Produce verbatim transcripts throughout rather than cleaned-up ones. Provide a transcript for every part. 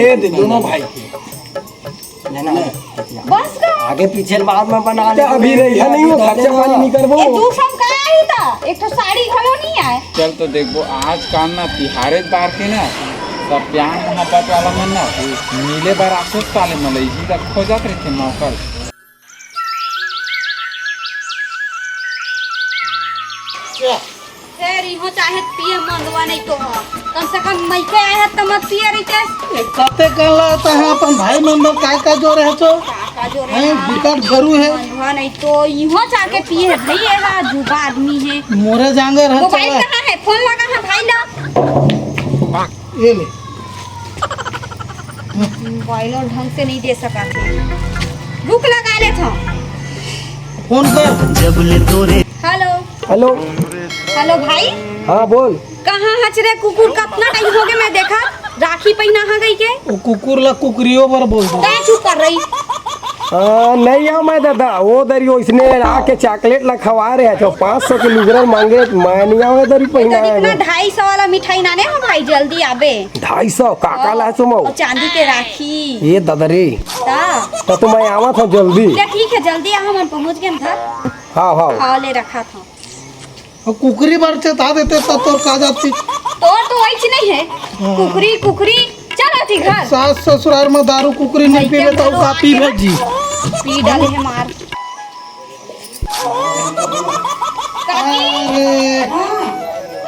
ए दे दोनों भाई के। लेना। बस का? आगे पीछे बाद में बना ले। अभी रही है नहीं, वो खर्चा पानी नहीं करबो। ए, दू सौ का आई था, एक ठो साड़ी घलो नहीं आए। चल तो देखबो, आज काल ना तिहारे बार के ना, सब प्यार मोहब्बत वाला मन ना मिले बर आसोस ताले मन ल इही ला खोजत रहिथे मौका ल। फेर इहो चाहे पिए मंदवा नहीं तो ह। कम से कम मइके आए ह त मत पिए रहिते। ए, कते कहला त है अपन भाई मन बर का का जो रहे छो? का का जो रहे हैं, ह? बिकट गरू है। मंदवा नहीं तो इहो चाह के पिए है भाई, ये हा जुबा आदमी है। मोरे जांगर है, मोबाइल चला। कहाँ है? फोन लगा है भाई ला। ये ले। मोबाइल और ढंग से नहीं दे सका थे। रुक, लगा ले था। फोन कर। हेलो। हेलो। हेलो भाई। हाँ, बोल। कहाँ हच रे कुकुर? कतना टाइम हो गया मैं देखा, राखी पहिना हा गई के। वो कुकुर ला कुकरियों बर बोल दो। तै चुप कर रही। हाँ, नहीं आऊँ मैं दादा, वो दरी ओइसने आके चॉकलेट ला खवा रहे हैं, तो पाँच सौ के लुगरा मांगे, मैं नहीं आऊँ दरी पहिना इतना है। ढाई सौ वाला मिठाई नाने हो भाई, जल्दी आबे। ढाई सौ? काका ला है सुमो? और चांदी के राखी। ये दादा रे। हाँ। तो, तो मैं आवा था जल्दी। ले ठीक है, जल्दी आ, हम पहुँच गए था। हाँ, हाँ। हाँ, ले रखा था। अब कुकरी बार चेता देते तो तोर का जाती। तोर तो वही नहीं है। हाँ। कुकरी, कुकरी, चल आती घर। सास ससुराल में दारू कुकरी नहीं पीबे तो का पीबे जी? पी डाले है मार। काकी। अरे।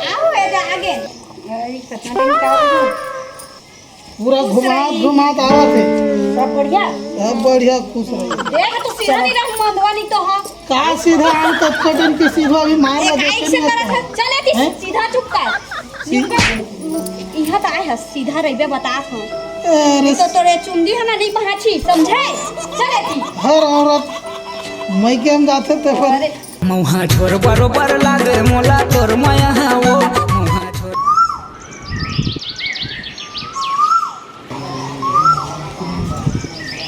आओ, ए जा आगे। अरे, कितना दिन का हो? पूरा खुश घुमात रही। घुमात आवत है। सब बढ़िया? सब बढ़िया, खुश रहो। देख, तू सीधा नहीं रह, मंदवा नहीं तो हाँ। का सीधा आऊ, तब कटन के सीधा भी मार एक लगे, आई से नहीं करत होता। है। चले ती हैं? सीधा चुप कर। चुप कर। यहाँ तो आए है, सीधा रहिबे, बतात हूँ। अरे तो तोरे चुंदी है ना, नहीं पहाची, समझे? चले ती। हर औरत मइके में जाथे ते पर अरे। मौहा छोर बरोबर लागे मोला तोर मया हा वो। मौहा छोर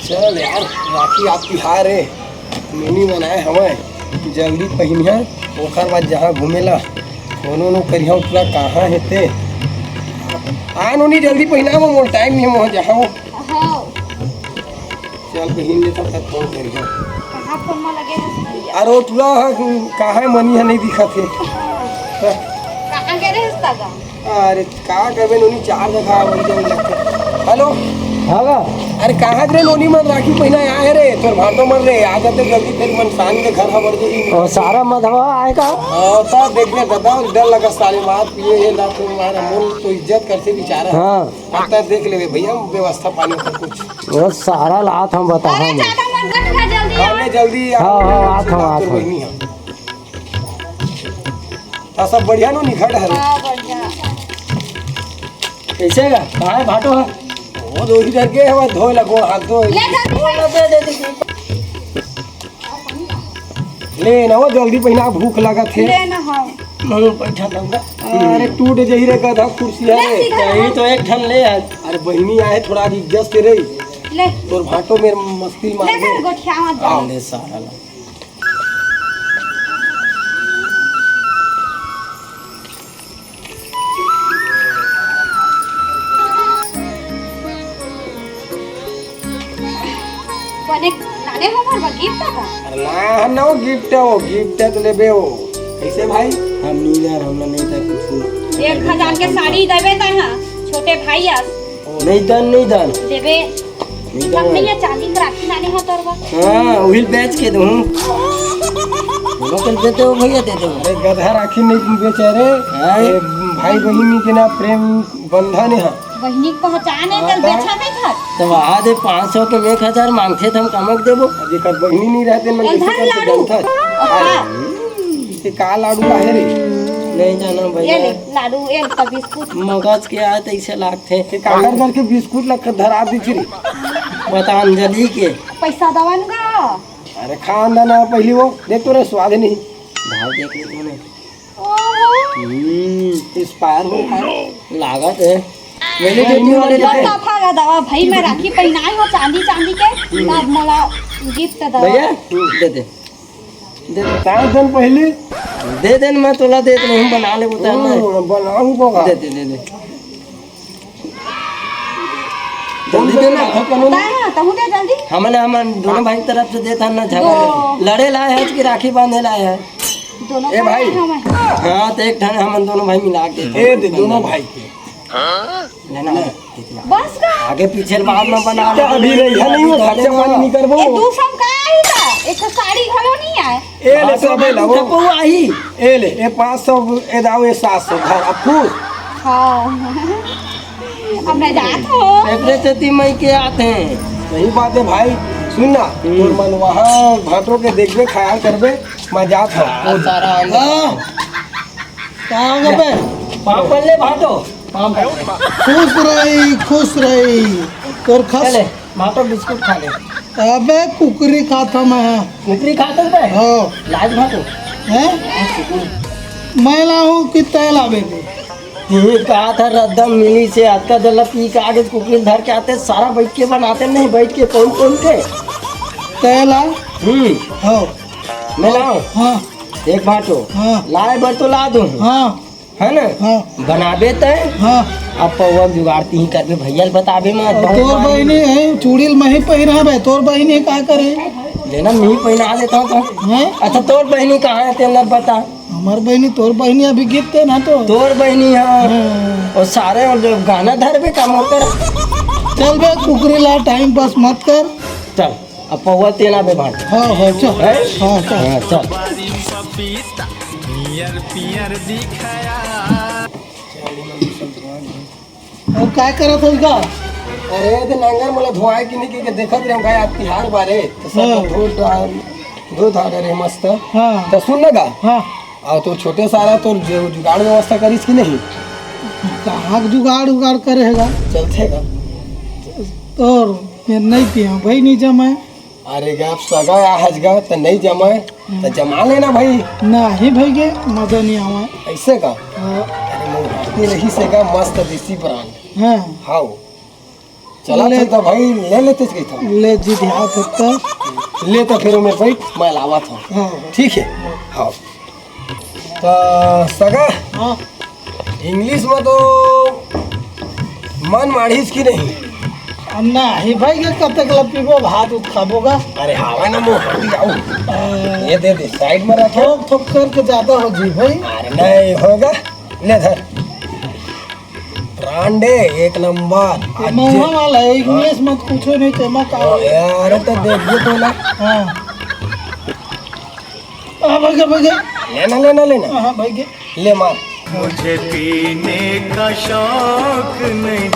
चल यार, राखी आप तिहार है, नोनी मन आए हवय, जल्दी पहिनिहा, ओकर बाद जहाँ घूमे ला, फोन वोनो करिहा, उतरा कहाँ हे ते? आ नोनी, जल्दी पहिना, वो मोर टाइम नहीं, मोर जहाँ वो। हाँ। चल पहिन लेता, तब फोन करिहा। कहाँ फोन में लगे रह सकती है? अरे, वो टुरा ह, कहाँ मनी है, नहीं दिखत है। हाँ। कहाँ गए रहे उसका गाँव? अरे का करबे नोनी, चार जगह आवत जावत लगथे। हेलो। हाँ गा। अरे कहाँ रे नोनी मन, राखी पहिना आए रे, तोर भाटो मन रे, आ जाते जल्दी, फेर मन शान के घर हबर जाही। और सारा मधवा आए का? हाँ, तब देख ले दादा, डर लगा साले मार पिए ये ना, तो मारा मोर तो इज्जत करथे बेचारा। हाँ। अब तब देख लेबे भैया, व्यवस्था पानी का कुछ। वो सारा लात हम बता अरे हम। ज्यादा मत गट खा, जल्दी हाँ, आ। मैं जल्दी हाँ, हाँ, आत हूँ, आत हूँ। बहिनी हम। हाँ, सब बढ़िया नो निखट हरे। हाँ, बढ़िया। कैसे गा? कहाँ है भाटो है? वो दो ही करके है, वो धोए लगो, हाथ धोए। ले जल्दी धोए से। लगे, दे दे। ले ना, वो जल्दी पहिना, भूख लगा थे। ले ना, हाँ। मैं बैठा था। अरे टूट जाही रे गधा कुर्सी है ले रे। सीधा कहीं तो एक ठन ले आज। अरे बहिनी आए, थोड़ा आज इज्जत से रही। ले। तोर भाटो मेर मस्ती मार ले दे। कर गोठिया मत जा। आ ले सारा ला। बने नाने हो मोर बर गिफ्ट का? अरे ना, हम ना वो गिफ्ट है, वो गिफ्ट है तो लेबे वो। कैसे भाई? हम नहीं यार, हमला नहीं था कुछ। एक हजार के साड़ी देबे तै हाँ, छोटे भाई आस। नहीं दन, नहीं दन। देबे। नहीं दन। अपने ये चांदी के राखी लाने हो तोर बर। हाँ, वही बेच के दूँ। बोलो कर देते हो भैया, दे दो। अरे गधा राखी नहीं बेचे रे। हाँ। ये भाई बहिनी के ना प्रेम बंधन है। बहिनी के पहचान है, हाँ, कल तो? बेचा नहीं था। तो वहाँ दे पाँच सौ के एक हजार मांगथे, तो हम कमक देबो। अब जेकर बहिनी नहीं रहते, मन इधर कैसे लाडू। जानता? हाँ। ये का लाडू आहे रे? नहीं जाना ये भैया। ले, लाडू, ये का बिस्कुट। मगज के आए तो इसे लागथे। ये काकर करके बिस्कुट ला धरा दी थी रे। पतंजलि के। पैसा दवन का? अरे खान दाना पहली वो, देख तो रे स्वाद नहीं। भाव देख ले तूने। ओहो। हम्म, एक्सपायर हो गया। लागत है। मैंने जो तू वाले बहुत देखे। तोहफा का दवा भाई, मैं राखी पहनाए हो चांदी, चांदी के, तब मोला गिफ्ट दवा। भैया, दे दे। दे दे। पाँच दिन पहले। दे दे, मैं तोला दे दे, हम बना ले उतार ले। हम्म, बनाऊं को का? दे दे, दे दे। जल्दी दे ना। तहूँ दे जल्दी। हमन, हमन दोनों भाई तरफ से देत हन ना, झगड़ा दो। लड़े लाए हस कि राखी बांधे लाए हस? दोनों ए भाई। हाँ, तो एक ठन हमन दोनों भाई मिला के ए दे, दोनों भाई के। लेना। बस का? आगे पीछे बात ना बना। अभी रही है नहीं, वो खर्चा पानी नहीं करबो। ए, दू सौ का आई था, एक ठो साड़ी घलो नहीं आए। ए ले, सब ए ला, वो। ए ले, ए पाँच सौ, ए दाओ, ए सात सौ, घर, अब खुश। हाँ। अब मैं जात हूँ। एकरे सेती मई के आते हैं। सही बात है भाई। सुन ना, तोर मन वहाँ भाटो के देखबे, ख्याल करबे, मैं जात हूँ। हाँ। कहाँ गए बे? पाँव पड़ ले भाटो। खुश रही, खुश रही। तोर खस चले, भाटो बिस्कुट खा ले। अबे कुकरी खाता मैं। कुकरी खाते बे? हाँ। लाज भाटो। हैं? मैं लाऊं कि तै लाबे बे? ये कहा था रद्दम मिली से अतका जल्ला पी के आगे कुकरी धर के आते, सारा बैठ के बनाते नहीं, बैठ के कौन कौन के? तै ला। हम्म। हाँ। मैं लाऊं? हाँ। एक भाटो। हाँ। लाए बर तो ला दूं। हाँ। है ना? हाँ। बनाबे तय। हाँ। अब पौवा जुगाड़ तिही करबे, भैया ल बताबे मत। और बहुत तोर मारी। बहिनी है, चूड़ी ल मही पहिराबे, तोर बहिनी का करे? लेना, मही पहिना देता हूँ तो। हैं? अच्छा, तोर बहिनी कहाँ है, तेला बता। हमार बहिनी, तोर बहिनी अभी गीत ते ना तो। तोर बहिनी है। हाँ। और सारे और जो गाना धरबे का मोर कर। चल बे, कुकरी ला, टाइम पास मत कर। चल। अब पौवा तेला में भाग। हाँ, हाँ, चल। हैं? हाँ, चल। हाँ, चल। और काय करत हो का? अरे, ते नांगर मोला धोआए कि नहीं, के देखत रहे गाय आज तिहार बारे, तो सब हाँ। धो डाल, धो धाड़ रहे मस्त। हाँ। तो सुन ना गा। हाँ। और तो छोटे सारा तो जो जुगाड़ व्यवस्था करिस कि नहीं? कहाँ के जुगाड़ उगाड़ करे है गा? चलथे गा। और ये नहीं पिया भाई, नहीं जमा है। अरे गा, सगा आहज गा, त नहीं जमाए, त जमा लेना भाई। नहीं भाई के, मजा नहीं आवा। ऐसे का? हाँ। अरे, मोर हाथी रही से का, मस्त देसी ब्रांड। हाँ। हाओ। चला ले। तो भाई, ले लेते कही था। ले जी, ध्यान रखता। ले तो फिर मैं बैठ, मैं लावा था। हाँ। ठीक है। हाँ। त सगा, हाँ। इंग्लिश में तो मन माढ़िस कि नहीं? अब नहीं भाई, ये कतक ला पीबो, भात उत खाबो गा। अरे हावे ना, मुँह हाथ ही आऊ। अ, ये दे दे, साइड में रखे। थोक थोक करके ज्यादा हो जी भाई। अरे नहीं होगा, ले धर। ब्रांड है, एक नंबर। ये महंगा वाला है, इंग्लिश में कुछ नहीं, तेमा का हो। अरे तो देख ये तो ना। हाँ। हाँ, भाई गे, भाई गे। लेना, लेना, लेना। हाँ, भाई गे। ले मार। मुझे पीने का शौक नहीं,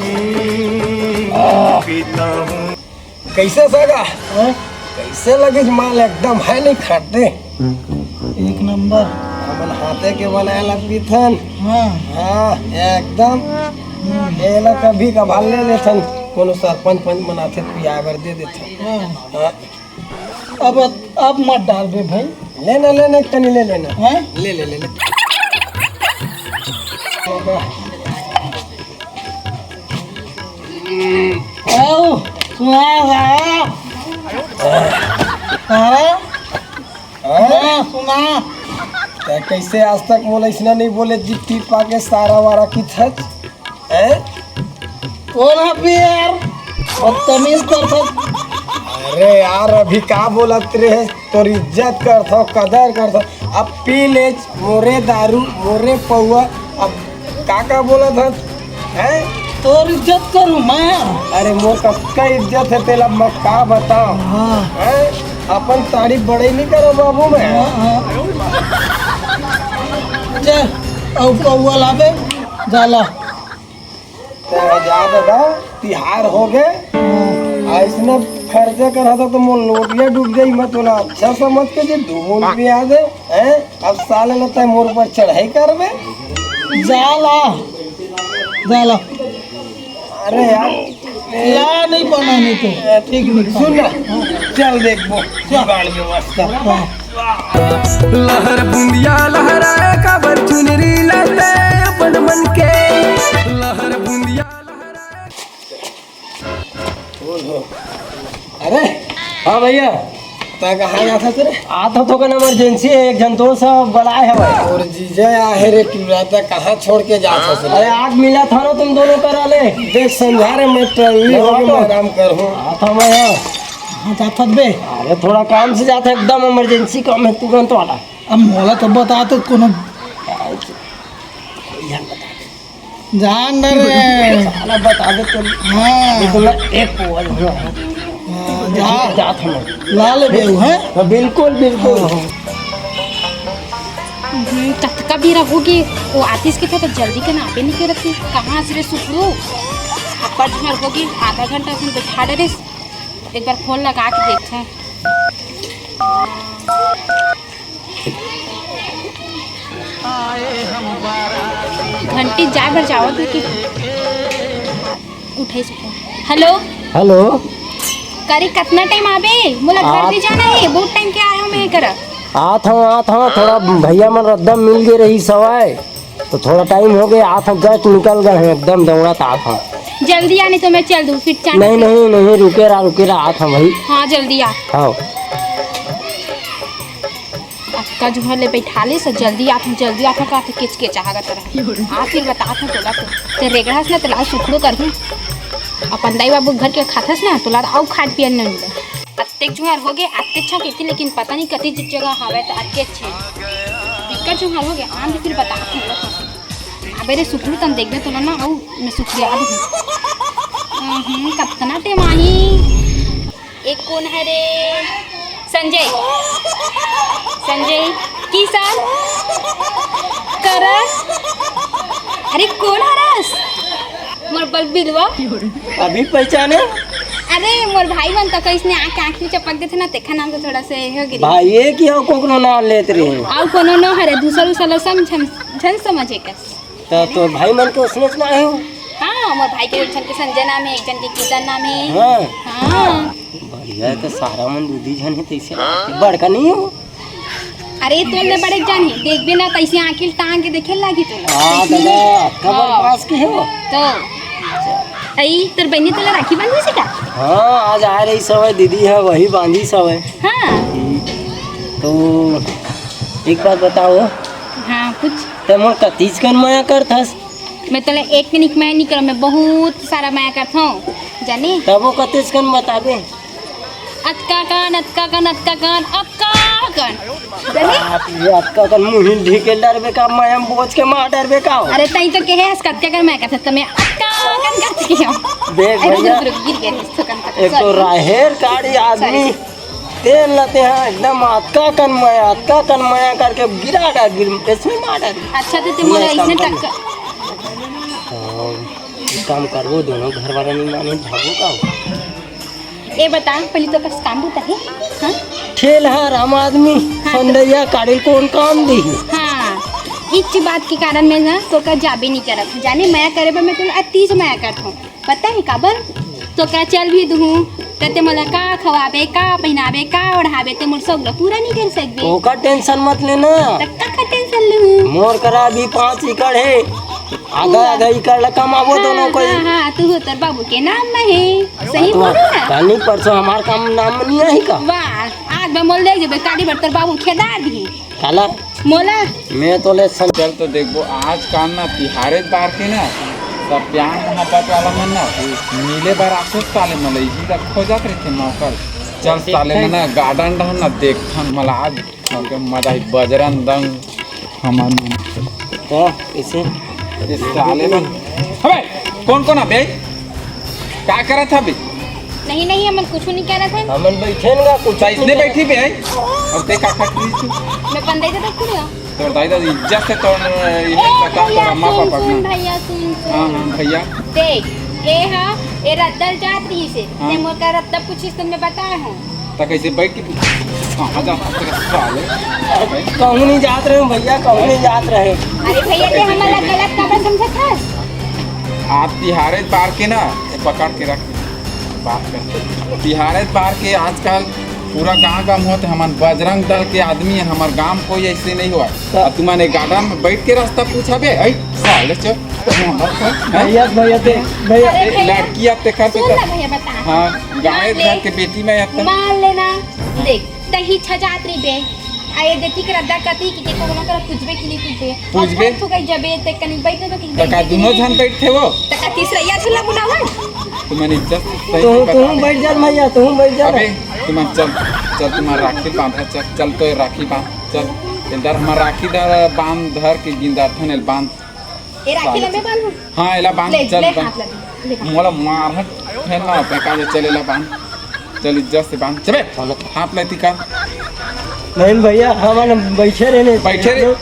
पीता हूँ। कैसे सगा? हाँ? कैसे लगे माल? एकदम है नहीं खाते। एक नंबर। हमन हाथे के बनाए ला पीथन। हाँ। हाँ, एकदम। हम्म। एला कभी कभार ले लेथन, कोनो सरपंच पंच मन आथे, पिया बर दे देथन। हाँ। हाँ। अब, अब मत डाल बे भाई। लेना, लेना, एक टनी ले लेना। हैं? ले, ले, ले, ले। आओ, सुना रहा। हाँ? हाँ? हाँ, सुना। तै कैसे आज तक मोला इसना नहीं बोले, जित्ती पाके सारा वारा की थच? हैं? कौन है बे यार? बदतमीज कर सब। अरे यार, अभी का बोलत रहे? तोर इज्जत करथो, कदर करथो। अब पी ले मोरे दारू, मोरे पौवा। अब का का बोलत हस? हैं? तोर इज्जत करूँ मैं? अरे मोर कतका इज्जत है तेला मैं का बताओ? हाँ। हैं? अपन तारीफ बड़े नहीं करो बाबू मैं। हाँ, हाँ। अच्छा, अब पौवा लाबे, जाला। ते जा दादा, तिहार हो गे। हाँ। अइसना खर्चा करत हस त मोर लोटिया डूब जाही। मैं तोला अच्छा समझ के जे दू बूंद पिया दे, हैं? अब साले ल तैं मोर ऊपर चढ़ाई करबे। जा ला, जा ला। अरे यार, ला नहीं बना नहीं तो। ठीक नहीं। सुन ना, चल देखबो जुगाड़ व्यवस्था। हाँ। लहर बुंदिया लहराए काबर चुनरी लहराए अपन मन के। लहर बुंदिया लहराए। अरे हाँ भैया, तैं कहाँ जात हस रे? आत हँव तो कन emergency हे, एक झन दोस्त ह बलाय हवय। अउ जीजा आहे रे टूरा, तैं कहाँ छोड़ के जात हस रे? अरे आग मिलत हँव ना तुम दोनों करा ले। देख समझा रे, मैं टर्री हो गे, मैं आराम करहूँ। आत हँव मैं। कहाँ जात हस बे? अरे थोड़ा काम से जात हँव, एकदम emergency काम हे तुरंत वाला। अब मोला तो बता तो कोनो। जान दे रे। साला बता दे तो। हाँ। ये तो मैं एक पोल हूँ। हाँ, जा। जात हँव। ला ले बेऊ, हैं? हाँ, बिल्कुल, बिल्कुल। हाँ, हाँ। हम्म, कतका बेरा होगे, वो आतिस के तो जल्दी के नापे नहीं करत हे। कहाँ से रे सुकरू? अब्बड़ झन होगे, आधा घंटा असन बैठा डरेस। एक बार फोन लगा के देखथँव। घंटी जाए बर जावत हे कि उठाइस फोन। हेलो। हेलो। करे कतना टाइम आबे? मोला घर आप भी जाना हे, बहुत टाइम के आए हँव मैं करा। आत हँव, आत हँव, थोड़ा भैया मन रद्दा म मिल गे रहिस हवय, तो थोड़ा टाइम होगे, आत हँव, just निकल गे हँव, एकदम दौड़त आत हँव। जल्दी आ, नहीं तो मैं चल दूँ, फिर चाय नहीं, नहीं, नहीं, रुके रहा, रुके रहा, आत हँव भाई। हाँ, जल्दी आ। हाँ। अतका जुहर ले बैठा ले, सब जल्दी आत हँव, जल्दी आत हँव, का तो केच केच आहा गा तोला। आ फिर बतात हँव तोला तो। तैं रेगड़ास ना, तोला सुखड़ो करहूँ। अपन दाई बाबू घर के खाथस ना, तोला अउ खाए पिए ल नइ मिले। अतेक जुहर होगे, अतेक छा कहिथे, लेकिन पता नहीं कति जगह हवय त अतेक छे। बिकट जुहर होगे, आन दे फिर बतात हँव। अबे रे सुखड़ू तन देखबे तोला ना, अउ मैं सुखड़िया दूँ। हम्म, कतना टेम आही। ए कोन हरे? संजय। संजय, किसन, करण। अरे कोन हरस? मोर बलबिलवा। अभी पहचाने? अरे मोर भाई मन तो कइसने आँख आँख में चपक देथे ना, तेखर नाम तो थोड़ा से हो गिरी। भाई ये कि अउ कोनो नाम लेत रहे? अउ कोनो नो हरे, दूसर उसल समझ, झन समझे कस। त तोर भाई मन के उसने सुनाए हो? हाँ, मोर भाई के एक झन के संजय नाम हे, एक झन के किशन नाम हे। हाँ। हाँ। बढ़िया हे, त सारा मन दू दी झन हे, तइसे बड़का नहीं हो? अरे, तोर ले बड़े झन हे, देखबे ना, तइसे आँखी टांग के देखे लागी तोला। हाँ, दादा, कबर हाँ। पास के हो? तो, अई, तोर बहिनी तोला राखी बांधी से का? हाँ, आज आ रही सवय, दीदी हे, वही बांधी सवय। हाँ। तो, एक बात बताओ। हाँ, पूछ। ते मोर कतिच कन मया करथस? मैं तोला एक कनिक मया नहीं करँव, मैं बहुत सारा मया करथँव, जाने? तब वो कतिच कन बताबे? अतका कन, अतका कन, अतका कन, अतका कन। जाने? बाप रे, अतका कन मुहिल ढीके डरबे का, मया बोझ के मार डरबे का हो? अरे, तई तो कहे हस, कतका कन मया करथस, त मैं अतका कन करत हँव। देख अरे, भैया, रुक, रुक, गिर गे, एक तो राहेर काड़ी आदमी। Sorry। तेल लते हैं एकदम अतका कन मया, अतका कन मया करके गिरा डार, गिर, इसमें मार डार। अच्छा, तो तुम बोला इसने टक्कर। हाँ, एक काम करबो, दोनों घर वाला नहीं माने, भागो का हो? ए बता, पहले तो बस काम भी तो है, हाँ? ठेल हर आम आदमी, हाँ, तो संदैया काढ़िल कौन काम दी? हाँ, इच बात के कारण मैं ना तो का जाबे नहीं करत, जाने मया करे बर मैं तो अति से मया करत हूँ। पता हे काबर? तोकरा चल भी दुहूँ, त ते मोला का खवाबे, का पहिनाबे, का ओढ़ाबे, ते मोर सौक ल पूरा नइ कर सकबे। ओकर tension मत लेना। त काकर tension लूँ? मोर करा अभी पाँच एकड़ हे, आधा आधा एकड़ ल कमाबो दोनों कोई। हाँ, हाँ, तू तोर बाबू के नाम म हे, सही बोलूँ ना? काली परसों हमार काम नाम नइ आही का? वाह, आग में मोल दे जेबे, काली बर तोर बाबू खेदार दिही। काला? मोला? मैं तो ले सन- चल तो देखबो, आजकल ना तिहारे बार के ना, सब प्यार मोहब्बत वाला मन ना, मिले बर आथे साले मन, इही ला खोजत रहिथे मौका। चल साले मन ना, garden डहन ना देखथन, मला आज मौके मजा ही बजरंग दंग हमार मन। तो, कैसे? ये साले मन। अबे, कौन कौन अबे? का करत हबे? नहीं, नहीं, हमन कुछु नहीं करत हन। हमन बइठे न गा, कुछु त इसने बइठी बे, हैं? अउ ते का खट रही तू? मैं अपन दाई ददा खुद हूँ। तोर दाई ददा इज्जत से तोर, ये ए, बता, भैया, तोर अम्मा सुन, पापा सुन, ना। भैया, सुन, सुन। हाँ, हाँ, भैया। देख, ए हा, ए रद्दल जात रही से। हाँ। ते मोर का रद्दा पूछिस त मैं बताए हूँ। त कैसे बैठ के पूछ? हाँ, जा, तेरे साले। कहूँ नहीं जात रहे हूँ भैया, कहूँ नहीं जात रहे। अरे भैया, ते हमला गलत काबर समझत हस? आज तिहारे बार के ना, ये पकड़ के रख, बात कर। तिहारे बार के आजकल पूरा गांव गांव होत, हमन बजरंग दल के आदमी है, हमार गांव कोई ऐसे नहीं हुआ। तो अब तुम्हारे garden में बैठ के रास्ता पूछा बे, ऐ साले चल। भैया, भैया, देख, भैया। अरे ए, भैया, लड़की अब ते कर सुन ना भैया, बता। हाँ, गाय मान ले, घर के बेटी में आता। मान लेना, देख, तही छजात रहिबे। आ ये देती के रद्दा कती कि के कोनो करा पूछबे कि नहीं पूछबे। पूछबे? अब तू कहीं जबे, ते कनी बैठ तो कि त का बैठ दोनों नहीं। झन बैठे हो? त का तीसरा या झूला बुलावा? तुमन इज्जत से सही तू, से तू बता दे। बैठ जा भैया, तू बैठ जा। अबे, तुमन चल, चल, तुम्हार राखी बांधा, चल, चल तो राखी बांध, चल। इधर हमार राखी धर, बांध धर के गिंदा थन, एल बांध। ए राखी ला मैं बांधूं? हाँ, एला बांध, ले, चल, ले, बांध। हाथ ला दे, ले, बांध। मोला मार हट, है ना, अपने काजे चल, एला बांध। चल, इज्जत से बांध। चबे, हाथ ला ती का। नहीं भैया, हमन बैठे रहे नहीं। बैठे रहे।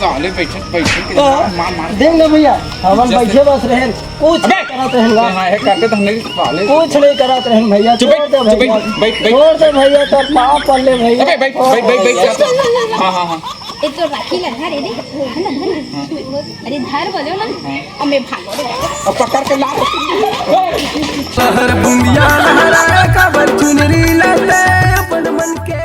साले बैठे, बैठे के हाँ, मार, मार। देख ना भैया, हमन इज्जत से। बैठे बस रहे, कुछ अबे! करत रहे ना। हाँ, ये करते तो हम नहीं, साले। कुछ नहीं करत रहे भैया, चुप छोड़ दे बैठ, चुप भैया। बैठ, बैठ, बैठ। छोड़ दे भैया, तो पाप कर ले भैया। अबे, बैठ, बैठ, बैठ, बैठ, बैठ। हाँ, हाँ, हाँ। ए तो राखी ला धर रे, धर ना, धर। अरे धर बोले ना, अब मैं भागो रे। अब पकड़ के ला। शहर बुंदिया लहराए काबर चुनरी लहराए।